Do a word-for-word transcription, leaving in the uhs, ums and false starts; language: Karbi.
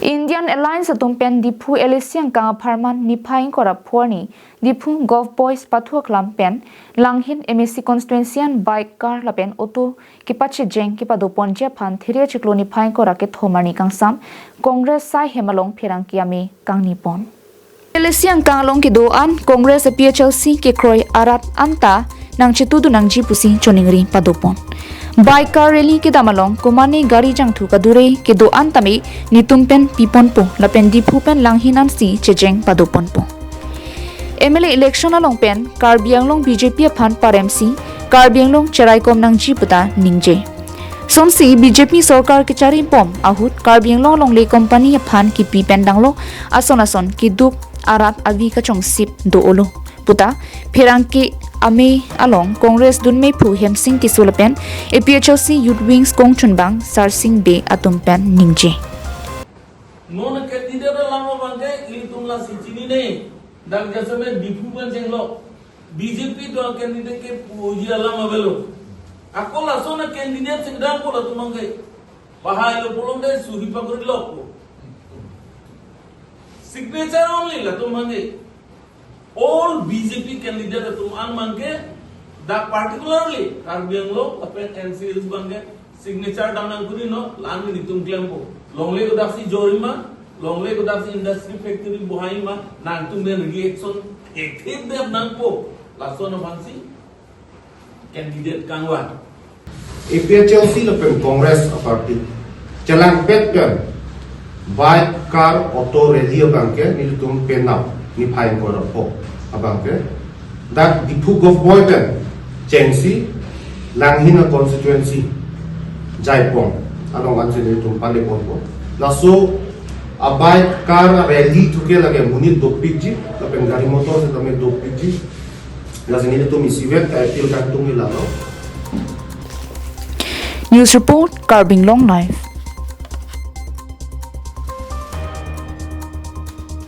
Indian Alliance atum pen Diphu LAC angkang apharman niphai ingkoi ra pho arni Diphu Govt Boys pathu aklam pen Langhin MAC constituency an bike, car lapen auto kepachejeng kepadoponji aphan Thiri achiklo niphai ingkoi ra kethom arni kangsam Congress asai hem along pherangke ame kangnipon. LAC angkang along kedo-an Congress APHLC kekroi arat anta nangchetudun nangji pusi choningri padopon. Bike, car rally kedam along komane gari jangthu kadure kedo-an tame netum pen piponpo lapen Diphu pen Langhin ansi chejeng padoponpo. MLA election along pen Karbi Anglong BJP aphan paremsi Karbi Anglong cheraikom nangji puta ningje. Sonsi BJP sorkar kechari bom ahut Karbi Anglong alongle company aphan kipi pen danglo ason ason keduk arat avi kachongsip do-olo puta pherangke ame along Congress dunmephu Hemsing Tisso lapen APHLC Youth Wings kongchunbang Sarsing Bey atum pen ningje. Non candidate alam abangke ilitum lasi chinine. Dak jasemet Diphu pen chenglo. BJP do candidate kepuji alam avelo. Ako lason candidate singdam ko latum abangke. Pahai lo pulote suhi pakuri lo ko. Signature only latum abangke. All BJP candidate atum an abangke, dak particularly Karbi Anglong lapen NC Hills abangke signature dam nangkuri non, la-an netum klempo. Longle kodaksi jorima, longle kodaksi industry factory bohaima, nangtum pen reaction thekthe dam nangpo. Lason aphansi candidate kangvan. APHLC lapen Congress aparty chelangpet pen bike, car, auto rally abangke nelitum penap niphai ingkoi ra pho abangke dak Diphu Govt Boy pen chengsi Langhin a constituency Jaipong along ansi nelitum paleponpo. Laso a bike, car a rally thuke lake monit dopikji lapen gari motor setame dopikji. Lasi nelitum isivet ka appeal kangtung ila lo. News report, Karbi Anglong Live.